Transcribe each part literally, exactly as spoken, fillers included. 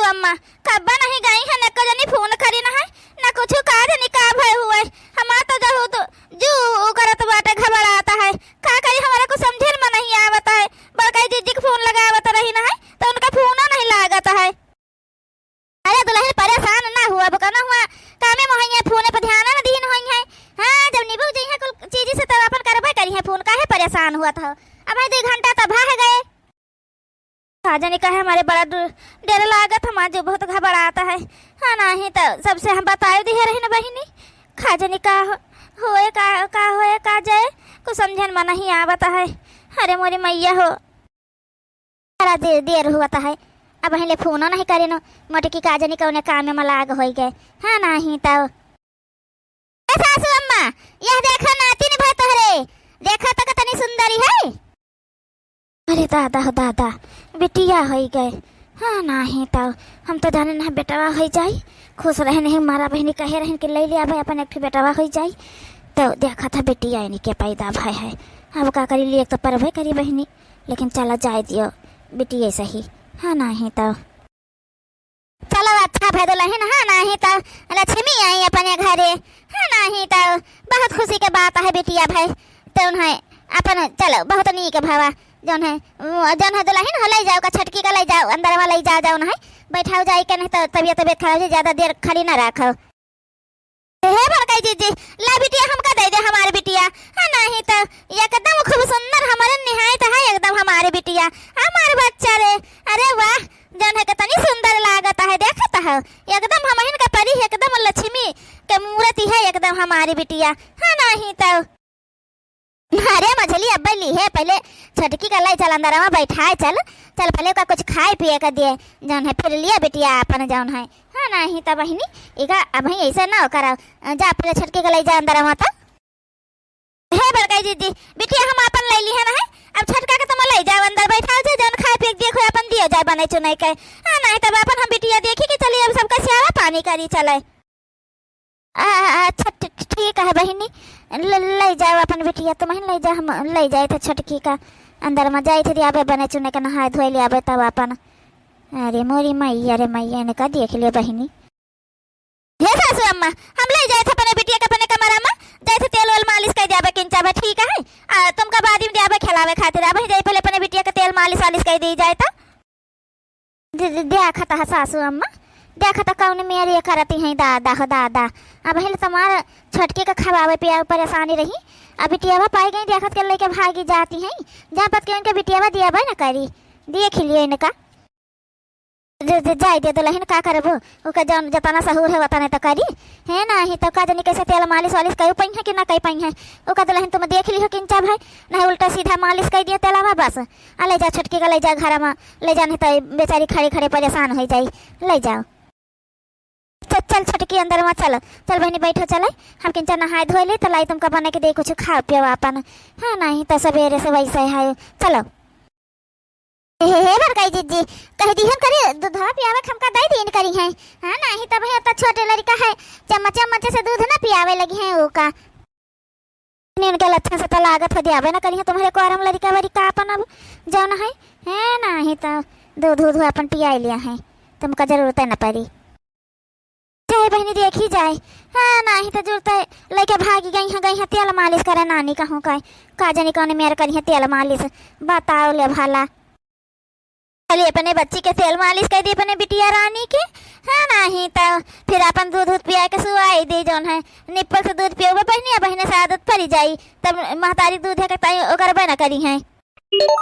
अम्मा, कब्बा नहीं गई है, न को जनी फोन करी ना है, न कुछ का जनी का भय हुआ है। हमार तो जहू तो जू उ करत बाटे, घबराता है। का करी, हमारा कुछ समझे में नहीं आवत है। बड़काई जीजी के फोन लगावत रही ना है, तो उनका फोन नहीं लागत है। अरे दुलहिन, परेशान ना हुआ, अब कना हुआ कामे मोहैया फोने पर ध्यान न दीन होई है। हाँ, जब निबू जइहे कुल चीज से तब अपन करबे करी है फोन, काहे परेशान हुआ था? अब है दो घंटा तब है गए। का जाने काहे हमारे बड़ा डर, डर लागत, हमार जो बहुत घबराता है। हाँ, नाही तो सबसे हम बताए दिए रही ना बहिनी। का जाने का हो-, होए का, का होए का जाए, कुछ समझन में नहीं आवत है। अरे मोरी मैया हो, बड़ा देर, देर हुआ था है, अब हिले फोनो नहीं करे नो, मोटकी का जाने कौने काम में लाग होई गए। हाँ, नाही तो ए सासू अम्मा, यह देखा नातिन भा तोहरे, देखा त कतनी सुंदरी है। अरे दादा हो दादा, बिटिया होई गए। हाँ, नाही तो हम तो जाने ना बेटवा होई जाई। खुश रहे नहीं, मारा बहिनी कहे रहन कि ले लिया भाई अपन एक ठो बेटवा होई जाई। तो देखा था बिटिया इनके पैदा भय है। अब का करी, लिए तो परबे करी बहिनी, लेकिन चला जाए दियो बिटिया सही। हाँ, नाही तो चलो अच्छा भय दुलहिन, हाँ, नाही तो लक्ष्मी आई अपने घरे, हाँ, नाही तो बहुत खुशी के बात है बिटिया भाई। तो उन्हें अपन चलो बहुत नीक भवा, जौन है, जौन है दुलहिन हो ले जाओ का छोटकी का ले जाओ, अंदर में ले जाओ, जौन है बैठाओ जाए के, नहीं तो तबियत, तबियत खराब हो जाए, ज्यादा देर खड़ी ना रखो। हे बड़काई जीजी, ला बिटिया हमका दे दे हमार बिटिया। हाँ, नाही तो एकदम खूब सुंदर, हमारे निहायत है एकदम हमारे बिटिया, हमार बच्चा रे। अरे वाह, जौन है कितनी सुंदर लागत है, देखत है एकदम हमहिन का परी, एकदम लक्ष्मी के मूर्ति है एकदम हमारी बिटिया। हाँ, नाही तो अरे मझली अब्बे ली है, पहले छोटकी का लाई चल, अंदरवा बैठाए चल, चल पहले ओका कुछ खाए पिए का दिए, जौन है फिर लिया बिटिया अपन जौन है। हाँ, नाही तो बहिनी, इका अबही ऐसे ना करा, जा पहले छोटकी का लाई जा अंदरवा तो। हे बड़काई जीजी, बिटिया हम अपन ले ली है ना है, अब छोटका के तुम ले जाओ अंदर बैठाओ, जे जौन खाए पिए के दिए खोए अपन दियो जाए बने चुने के। हाँ, नाही तब अपन हम बिटिया देखी कि चलिए अब सबका सियावा पानी करी चले। आ, अच्छा, ठी-, ठी-, ठीक है बहिनी, ल-, ले जाओ अपन बिटिया, तुम ही ले जा, हम ले जाए थे छोटकी का अंदर में, जाए थे आबे बने चुने के, नहाए धोए ले आबे तब अपन। अरे मोरी मैया, अरे मैया, इनका देख लियो बहिनी। हे सासू अम्मा, हम ले जाए थे अपने बिटिया के अपने कमरा में, जाए थे तेल वेल मालिश कर दियाबे किंचा बे, ठीक है? आ, तुमका बाद में दियाबे खिलावे खातिर, अब जाए पहले अपने बिटिया के तेल मालिश वालिश कर दी जाए तो। दे-, दे-, देखत ह सासू अम्मा, देखत ह कौन मेरी करती हैं दादा हो दादा। अब हिल तुम्हार छोटके का खवावे पियावे परेशानी रही। अब बिटियावा पाई गई, देखत के लेके भागी जाती हैं। जहाँ पत के उनके बिटियावा दियाबे न करी। देख लियो इनका। दे-, दे-, जाए दे दुलहिन, का करबो? ओका जौन जतना सहूर है वतने तो करी। है नाही तो का जानी कैसे तेल मालिश वालिश कई पई है कि ना कई पई है। ओका दुलहिन तुम देख लिहो किंचा भाई, नहीं उल्टा सीधा मालिश कर दियो तेलावा बस। आ ले जा छोटकी का ले जा घर में, ले जा, नहीं तो बेचारी खड़े खड़े परेशान हो जाई। ले जाओ। चल, चल छोटकी अंदर में चल, चल बहिनी बैठो चले, हम किंचा नहाए धोए ले तो लाई तुमका बने के दे कुछ खाओ पियो अपन। हाँ, नहीं तो सवेरे से वैसे है, चलो। हे, हे, हे बड़काई जीजी, कह दिहन करे दूधवा पियावे के हमका दे दीन करी है। हाँ, नाही तब है तो छोटे लड़का है, चम्मच चम्मच से दूध ना पियावे लगी है ओका। नहीं, उनके लक्षण से तो लागत हो दियाबे ना करी है तुम्हारे कोरम लड़का वरी का अपन अब जौन है, है नाही तो दूध, दूध अपन पिया लिया है, तुमका जरूरत है ना पड़ी। जाए बहिनी देखी जाए। हाँ, नाही तो जुड़ता है, लइके भागी गई हैं, गई हैं तेल मालिश करे नानी कहूँ का। का जानी कौन मेर करी है तेल मालिश, बताओ ले भला। चलिए अपने बच्ची के तेल मालिश कर दी अपने बिटिया रानी के। हाँ, नाही तो फिर अपन दूध, दूध पिया के सुआई दे जौन है। निप्पल से दूध पियोबे बहिनी, बहिने से आदत पड़ी जाई, तब महतारी दूध है के ताई ओकर बना करी है। लियो,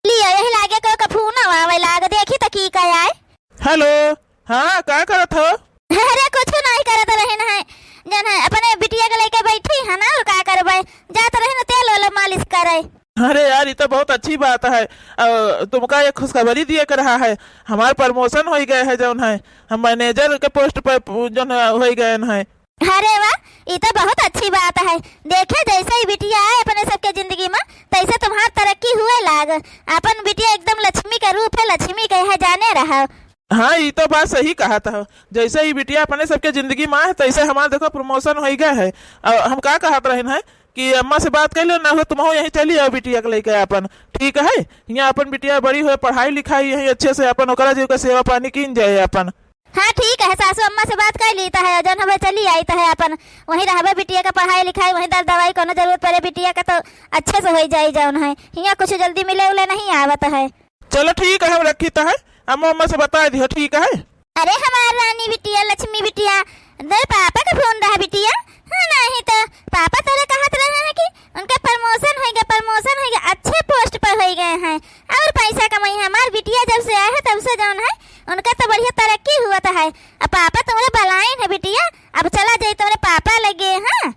यही लागे को का फोन आवे लाग, देखी तो की का आए। हेलो, हाँ, का करत हो? अरे, कुछ नहीं करत रहन है, जन है, अपने बिटिया के लेके बैठी है ना, और का करबे, जात रहन तेल वाला मालिश करे। अरे यार, ये तो बहुत अच्छी बात है। अ, तुमका एक खुशखबरी दिए के रहा है, हमार promotion हो गए है, जौन है, हम manager के post पर पु-, जौन है, हो गए हैं। अरे वाह, ई तो बहुत अच्छी बात है। देखे, जैसे ही बिटिया आए अपने सबके जिंदगी में, तैसे तुम्हार तरक्की हुए लाग। अपन बिटिया एकदम लक्ष्मी के रूप है, लक्ष्मी के है, जाने रहो। हाँ, ई तो बात सही कहत हो। जैसे ही बिटिया अपने सबके जिंदगी में आए, तैसे हमार देखो promotion हो गया है। और हम का कहत रहन है कि अम्मा से बात कइ लेउ, ना हो तुमहू यहीं चली आउ बिटिया के लइके आपन, ठीक है? हियाँ आपन बिटिया बड़ी होइ, पढ़ाई लिखाई यहीं अच्छे से आपन ओकरा जी के सेवा पानी कीन जाए आपन। हाँ, ठीक है, सासू अम्मा से बात कइ लीत है, जउन हवे चली आइत है आपन, वहीं रहबे बिटिया के पढ़ाई लिखाई, वहीं दर दवाई, कउनो जरूरत पड़े बिटिया के तो अच्छे से होइ जाई जउन है। हियाँ कुछ जल्दी मिले उले नहीं आवत है। चलो ठीक है, हम रखित है, अम्मा अम्मा से बताइ दिहो, ठीक है? अरे हमार रानी बिटिया, लक्ष्मी बिटिया, दे पापा के फोन रहा बिटिया। हाँ, नाहीं तो पापा तोरे कहत रहे हैं कि उनका promotion होइ गया, promotion होइ गया, अच्छे post पर होइ गए हैं और पैसा कमाई है। हमार बिटिया जब से आए है तब से जउन है उनका तो बढ़िया तरक्की हुवत है। अब पापा तुम्हरे बलाइन है बिटिया, अब चला जाई तुम्हरे पापा लगे। हाँ।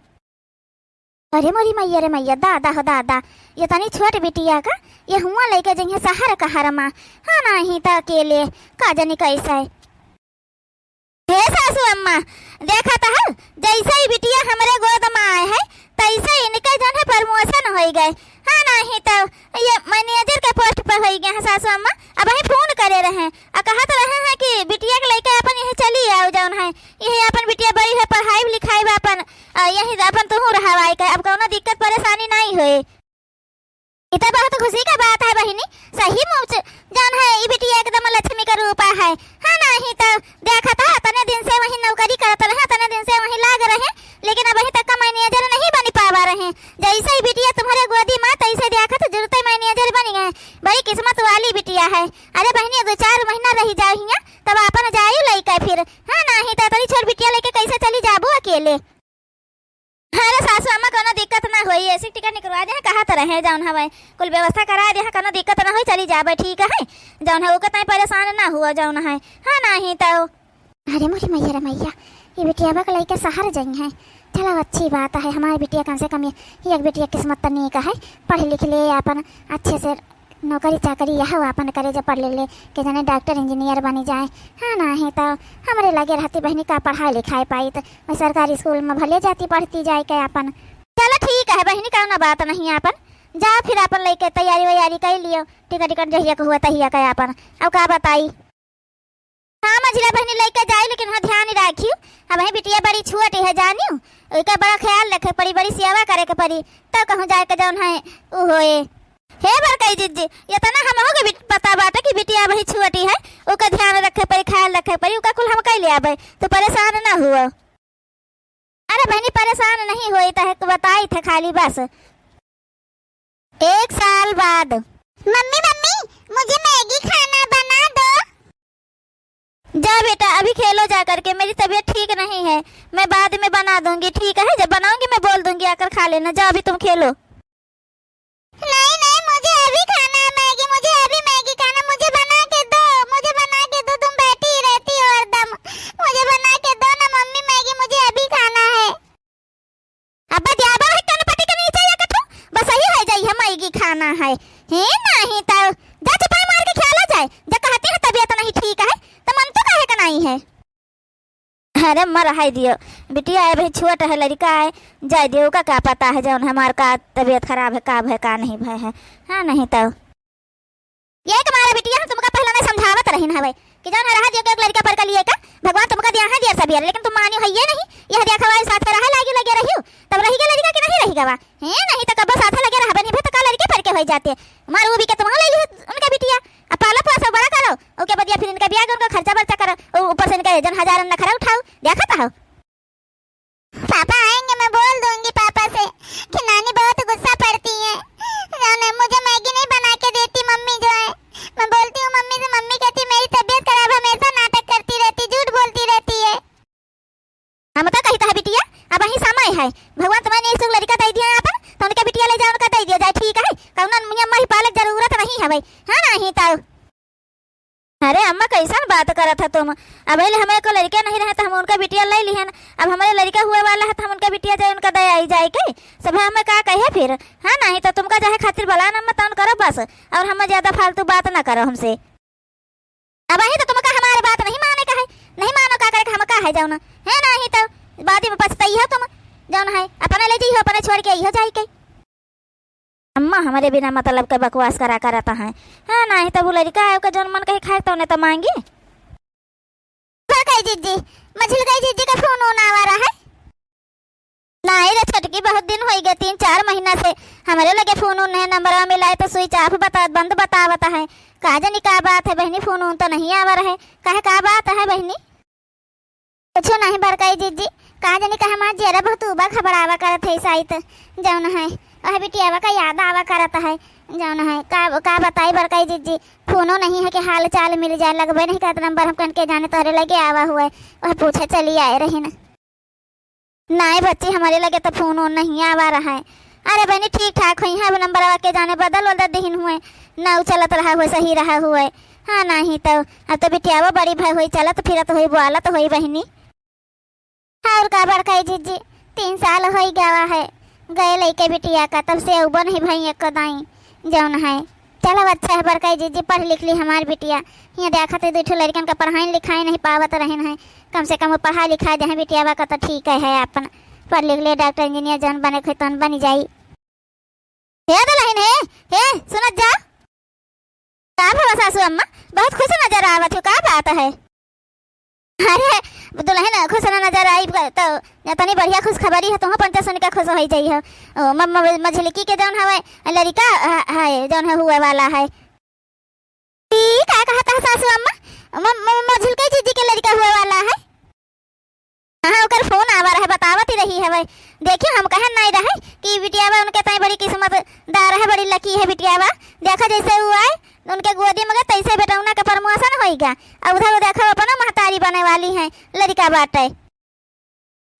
अरे मोरी मइया रे मइया, दादा हो दादा, ये तनी छोट बिटिया का ये हुआँ लइके जइहें सहर कहर मा। हाँ, नाहीं त अकेले का जानी कइसे। हे सासू अम्मा, देखत हउ, जइसे ही बिटिया हमरे गोद मा आए है, तइसे इनके जउन है promotion होइ गए। हाँ, नाहीं त ये manager के post पर होइ गए हैं सासू अम्मा। अबहीं फोन करे रहे, आ कहत रहे हैं कि बिटिया के लइके आपन यहीं चली आउ जउन है, यहीं आपन बिटिया बड़ी है, पढ़ाई लिखाई बा आपन, आ, यहीं आपन तुहूँ रहवाई के, अब कउनो दिक्कत परेशानी नाहीं होए। ई त बहुत खुशी का बात है बहिनी, सही मुच जउन है ई बिटिया एकदम लक्ष्मी का रूपा है। हाँ, नाहीं त देखत है, अतने दिन से वहीं नौकरी करत रहे, अतने दिन से वहीं लाग रहे, लेकिन अबहीं तक का manager नहीं बनी पावा रहे। जइसे ही बिटिया तुम्हरे गोदी मा, तइसे देखत जुरते manager बनी गए। बड़ी किस्मत वाली बिटिया है। अरे बहिनी, दो चार महीना रहि जाओ हियाँ, तब आपन जाई लइके फिर। हाँ, नाहीं त इतनी छोट बिटिया लइके कइसे चली जाबू अकेले? अरे सासू अम्मा, कउनो दिक्कत ना होई, AC टिकट निकरवा दे, कहत रहे जउन हवे, कुल व्यवस्था करा दे, कउनो दिक्कत ना होई, चली जाबे, ठीक है, जउन है ओके ताईं परेशान ना हुआ जउन है। हाँ, नाहीं त अरे मोरी मइया रे मइया, ये बिटिया बक लइके सहर जइहें। चलो अच्छी बात है, हमारी बिटिया कम से कम ये, ये एक बिटिया किस्मत त नीक है, पढ़ लिख ले आपन अच्छे से नौकरी चाकरी यह आपन करे, जब पढ़ ले ले के जाने डॉक्टर इंजीनियर बनी जाए। हाँ, नाहीं त हमरे लगे रहती बहिनी का पढ़ाई लिखाई पाइत, मैं सरकारी स्कूल मा भले जाती पढ़ती जाए के आपन। चलो ठीक है बहिनी, कउनो बात नहीं, आपन जाओ फिर आपन लइके तैयारी वैयारी कइ लियो, टिकट टिकट जहिया के हुआ तहिया के आपन। अब का बताई? हाँ, मझिला बहिनी लइके जाई, लेकिन हाँ ध्यान राखियो, अबहीं बिटिया बड़ी छोटी है जानियो, ओके बड़ा ख्याल रखे पड़ी, बड़ी सेवा करे के पड़ी, तब कहूँ जाए के जउन है उ होए। हे बड़कई जिज्जी, इतना हमहू के बिट-, पता बाटे कि बिटिया अबहीं छोटी है, ओके ध्यान रखे पड़ी, ख्याल रखे पड़ी, ओका कुल हम कइ ले आबे, तू परेशान ना हुआ। अरे बहिनी, परेशान नहीं होई, त एक बताई थे खाली बस। एक साल बाद। मम्मी, मम्मी, मुझे मैगी खाना, बना दो। जा बेटा, अभी खेलो जा करके, मेरी तबीयत ठीक नहीं है, मैं बाद में बना दूंगी, ठीक है? जब बनाऊंगी मैं बोल दूंगी, आकर खा लेना। जाओ अभी तुम खेलो। नहीं, नहीं, मुझे अभी खाना है मैगी, मुझे अभी मैगी खाना, मुझे बना के दो, मुझे बना के दो, तुम बैठी ही रहती हो हरदम, मुझे बना के दो ना मम्मी मैगी, मुझे अभी खाना है। अब जाबा है कनपटी के नीचे जाके तू, बस यही है जाई है मैगी खाना है। हे नहीं तो जा चुपाई मार के खेला जाए, जा कहती है तबीयत नहीं ठीक है, तो मन तो काहे का नहीं है? अरे अम्मा, रहै दियो, बिटिया है भाई, छोट है, लड़िका है, जाए दियो, ओका का पता है जौन हमार का तबीयत खराब है, का भय, का नहीं भय है। हाँ, नहीं तो। यही तुम्हारा बिटिया, हम तुमका पहला नहीं समझावत रहिन हवे कि जौन है रहा दियो के एक लड़िका पर के लिए का, भगवान तुमका दिया है दियर सबियर, लेकिन तुम मानियो है ये नहीं, यह देखा वाली साथ में रहा लागी लगे रहियो, तब रही के लड़िका के नहीं रही गवा। हैं, नहीं तो कब्बो साथे लगे रहबे नहीं भे, तो का लड़िके पर के होई जाते। मार वो भी के तुम ले लियो उनका बिटिया, अब पालो पोसो, बड़ा करो, ओके बदिया फिर इनका ब्याह, उनका खर्चा बर्चा करो, ऊ-, ऊपर से इनका जन हजारन नखरा उठाओ, देखत हो। पापा आएंगे, मैं बोल दूंगी पापा से कि नानी बहुत गुस्सा पड़ती है, जाने मुझे मैगी नहीं बना के देती मम्मी जो है। मैं बोलती हूँ मम्मी से, मम्मी कहती मेरी तबीयत खराब, हमेशा नाटक करती रहती, झूठ बोलती रहती है। हम तो कही तो है बिटिया, अबहीं समय है, भगवान तुम्हें नेक सुख लड़िका दे दिया है अपन, तो उनके बिटिया ले जाओ, उनका दे दिया जाए, ठीक है, कौनो मियाँ माही पालक जरूरत नहीं है भाई, है ना? ही तो। अरे अम्मा, कैसन बात करत है तुम? अबे ले हमें को लड़िका नहीं रहे तो हम उनका बिटिया ले लिहन, अब हमारे लड़िका हुए वाला है तो हम उनका बिटिया जाए, उनका दया आई जाए के, सब हमें का कहे फिर? हाँ, नहीं तो तुमका चाहे खातिर बला ना मत करो बस, और हमें ज्यादा फालतू बात ना करो हमसे। अबहीं तो तुमका हमार बात नहीं माने का है, नहीं मानो का करे का, हम का है जौन है, नहीं तो बाद में पछताई हो तुम, जौन है अपने ले जइहो, अपने छोड़ के अइहो जाई के। अम्मा हमरे बिना मतलब के बकवास करा करत हैं, हाँ, नहीं तो वो लड़िका है, ओके जौन मन कहे खाए तौने तो मांगी। मझिलकई जिज्जी, मझिलकई जिज्जी का फोन ओन आवा रहा है। नाहीं रे छोटकी, बहुत दिन होइ गए, तीन चार महीना से हमरे लगे फोन उन नहीं, नंबरवा मिलाए तो switch off बता, बंद बतावत है। का जानी का बात है बहिनी, फोन उन तो नहीं आवा रहे, काहे का बात है बहिनी? कुछो नहीं बड़काई जीजी, का जानी का हमार जियरा बहुत उबा घबरावा करत है साइत, जौन है वह बिटियावा का याद आवा करत है, जौन है का, का बताई बड़काई जीजी, फोनो नहीं है कि हाल चाल मिल जाए, लगबे नहीं करत नंबर, हम कन के जाने तोरे लगे आवा हुए, वह पूछे चली आए रही ना। नाहीं बच्ची, हमरे लगे तो फोन ओन नहीं आवा रहा है। अरे बहिनी, ठीक ठाक होइहैं, अब नंबरवा के जाने बदल वदल दिहिन हुए, ना उ चलत रहा हुए, सही रहा हुए। हाँ, नाहीं तो अब तो बिटियावा बड़ी भई होई, चलत फिरत होई, बोलत होई बहिनी। और का बड़काई जीजी, तीन साल होई गवा है गए लइके बिटिया का, तब से उबो नहीं भई एको दाई, जौन है। चलो अच्छा है बड़काई जीजी, पढ़ लिख ली हमार बिटिया। हियाँ देखत है दुइ ठो लड़कन का पढ़ाई लिखाई नहीं पावत रहन है, कम से कम वो पढ़ा लिखा जाए बिटियावा का तो ठीक है, है अपन पढ़ लिख ले, डॉक्टर इंजीनियर जौन बने के होई तौन बनी जाई। हे दुलहिन, हे, हे, सुनत जा। का भवा सासू अम्मा, बहुत खुश नजर आवत हो, का बात है? अरे, दुलहिन खुश न नजर आई ब-, तो इतनी बढ़िया खुशखबरी है, तुहूँ पंचा सुन के खुश होई जाई हो। ओ, म-, म-, मझिलकी के जौन हवे लड़िका ह-, है, जौन है हुए वाला है। ई का कहत है सासू अम्मा? म-, म-, मझिलकी जीजी के लड़िका हुए वाला है? हाँ, ओकर फोन आवा रहे, बतावत ही रही हवे। देखियो, हम कहन नहीं रहे कि बिटियावा उनके ताई बड़ी किस्मतदार है, बड़ी lucky है बिटियावा। देखा जैसे उ आए, उनके गोदी में गए, तैसे बेटौना के promotion होई गया। अब उधर देखो, अपनो महतारी बने वाली है, लड़िका बाटे।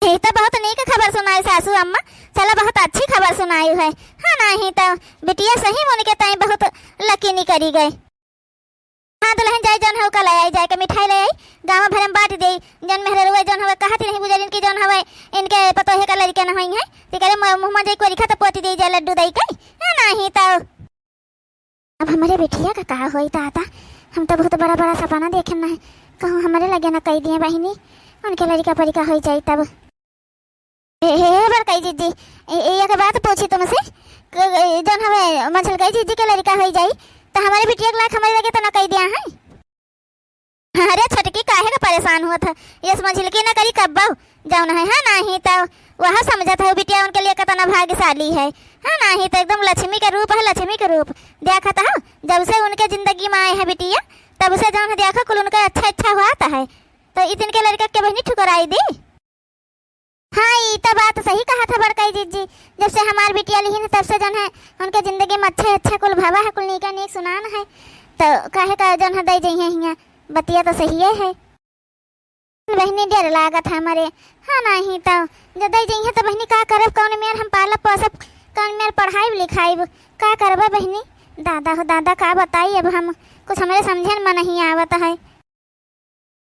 ये तो बहुत नीक खबर सुनाई सासू अम्मा, चला बहुत अच्छी खबर सुनाई है। हाँ, नहीं तो बिटिया सही में उनके ताई बहुत lucky निकरी गए। हाँ दुलहिन, जाई जौन हवे का ले आई, जाए के मिठाई ले आई, गाँव भर में बाँट देई। जौन मेहररुआ जौन हवे कहत रही गुजरिन की जौन हवे इनके पतोहे का लड़िका न होई है, ते करे म-, मुँह में जाई कोरिखा तो पोती देई जाए लड्डू दई के। हाँ, नाहीं तो अब हमरे बिटिया का का होई दादा, हम तो बहुत बड़ा बड़ा सपना देखे न है, कहूँ हमरे लगे न कई दिए बहिनी, उनके लड़िका परिका होई जाई तब। ए, हे, हे, बड़काई जीजी, ए, ए, एक बात पूछी तुमसे, क-, ए, जौन हवे मझलकाई जीजी के लड़िका होई जाई, तो हमरे बिटिया के लायक हमरे लगे तो न कई दिया है। अरे छोटकी, काहे का परेशान होत है? यस मझलकी न करी कब्बो, जौन है, है नाहीं तो वह समझत है बिटिया उनके लिए कितना भाग्यशाली है, है नाहीं तो एकदम लक्ष्मी के रूप है, लक्ष्मी के रूप। देखत हो, जब से उनके जिंदगी में आए हैं बिटिया, तब से जौन है देखो कुल उनका अच्छा अच्छा होत है, तो इतन के लड़का के बहिनी ठुकराई दी। हाँ, ई त बात सही कहत है बड़काई जीजी। जब से हमार बिटिया लिहिन, तब से जौन है, उनके जिंदगी में अच्छे अच्छे कुल भवा है, कुल नीका नीक सुनान है। तो काहे का जौन है, दई जइहे हियाँ, बतिया तो सहिए है। बहिनी, डर लागत है हमरे। हाँ, नाहीं तो, जब दई जइहे तो बहिनी, का करब, कौन मेर हम पालब पोसब, कौन मेर पढ़ाइब लिखाइब, का करबा बहिनी? दादा हो दादा, का बताई अब हम, कुछ हमरे समझे में नहीं आवत है।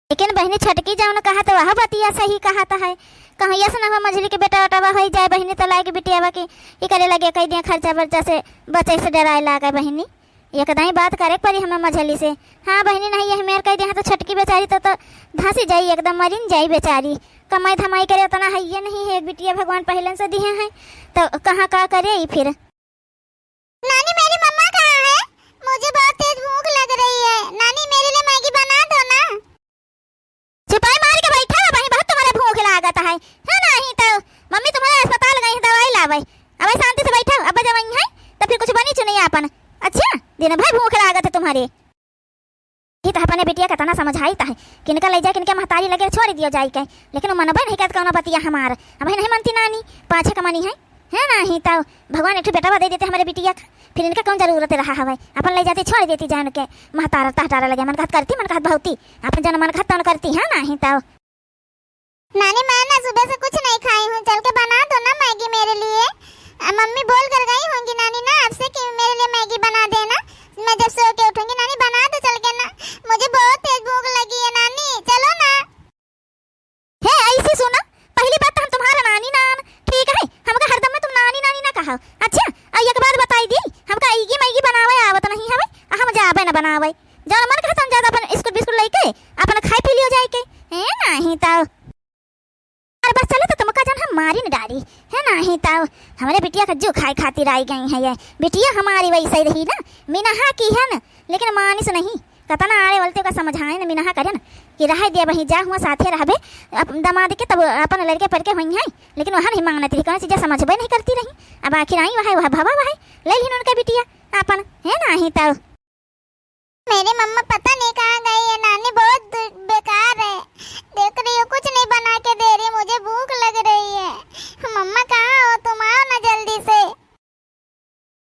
लेकिन बहिनी, छोटकी जौन कहत, वह बतिया सही कहत है। कहूँ यस न हो, मझली के बेटा उटावा होई जाए बहिनी, तो लायक बिटियावा के ई करे लगे, कई दिया खर्चा बर्चा से बचे से डराए लागे बहिनी। एकदम ही बात करे के पड़ी हमें मझली से। हाँ बहिनी, नहीं यह मेर कई दिया तो छोटकी बेचारी तो, तो धंसी जाई, एकदम मरिन जाई बेचारी। कमाई धमाई करे उतना है ये नहीं है, एक बिटिया भगवान पहले से दिए हैं, तो कहाँ का करे ई फिर। नानी, मेरी मम्मा कहाँ है? मुझे बहुत तेज भूख लग रही है। नानी, मेरे लिए मैगी बना दो ना। चुपाई मार के बैठा हो बहिन, बहुत तुम्हारे भूख लागत है, है नाहीं तो मम्मी तुम्हारे अस्पताल गई है दवाई लावे। अब शांति से बैठा हो, अब जब वहीं है तो फिर कुछ बनी चुनी आपन। अच्छा, दिन भर भूख लागत है तुम्हारे। ई त अपने बिटिया के तना समझाइत है कि इनका ले जाए, कि इनके महतारी लगे छोड़ दियो जाई के, लेकिन वो मनबे नहीं करत कौनो बतिया हमार। अब नहीं मनती नानी, पाछे कमानी है, है नाहीं तो भगवान एक ठो बेटवा दे देते हमरे बिटिया का, फिर इनका कौन जरूरत रहा हवे, अपन ले जाती छोड़ देती जाए उनके महतारा तहतारा लगे, मन कहत करती, मन कहत बहुती, अपन जौन मन कहत तौन करती, है नाहीं तो। नानी, मैं ना सुबह से कुछ नहीं खाई हूँ, चल के बना दो ना मैगी मेरे लिए। अ, मम्मी बोल कर गई होंगी नानी ना आपसे कि मेरे लिए मैगी बना देना, मैं जब सो के उठूंगी। नानी, बना दो चल के ना, मुझे बहुत तेज भूख लगी है नानी, चलो ना। हे, ऐसी सुना, पहली बात तो हम तुम्हारा नानी नान, ठीक है, हमका हरदम में तुम नानी नानी ना कहो, अच्छा? और एक बात बताई दी, हमका मैगी मैगी बनावे आवत नहीं हवे, आ हम जाबे ना बनावे, जौन मन कहत हम ज्यादा अपन स्कूल बिस्कुट लेके अपन खाई पी लियो जाए के, है नाहीं तो। और बस चलो तो तुमका जन हम मारी न डारी, है नाहीं तो। हमरे बिटिया का जो खाए खातिर आई गई है ये। बिटिया हमारी वैसे ही रही ना, मिनहा की है न, लेकिन मानिस नहीं। कतना आड़े वलते का समझाए न, मिनहा करे न। कि रहे दे बहिनी, जा हुआ साथे रहबे, अप-, दमाद के तब अपन लड़के पड़के होइहैं, लेकिन वह नहीं मानत रही, कौनो चीज समझबे नहीं करती रही। अब आखिर आई वह, वह भवा वह, ले लिहिन उनका बिटिया आपन, है ना ही तब। मेरी मम्मा पता नहीं कहाँ गई है, नानी बहुत दु-, बेकार है, देख रही हो कुछ नहीं बना के दे रही, मुझे भूख लग रही है। मम्मा कहाँ हो तुम, आओ ना जल्दी से।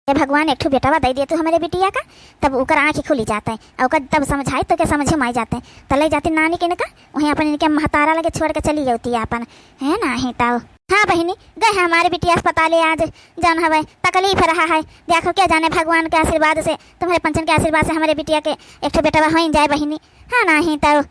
हे भगवान, एक ठो बेटवा दे दे तू हमरे बिटिया का, तब ओकर आँखी खुली जात है, और ओकर तब समझाई तो के समझे में आई जात है, त ले जाती नानी के इनका, वहीं अपन इनके महतारा लगे छोड़ के चली जाती है अपन, है ना ही तब। हाँ बहिनी, गए हैं हमारे बिटिया अस्पताले आज, जौन हवे तकलीफ रहा है, देखो क्या जाने भगवान के आशीर्वाद से, तुम्हरे पंचन के आशीर्वाद से हमरे बिटिया के एक ठो बेटवा होइन जाए बहिनी, हाँ ना ही तब।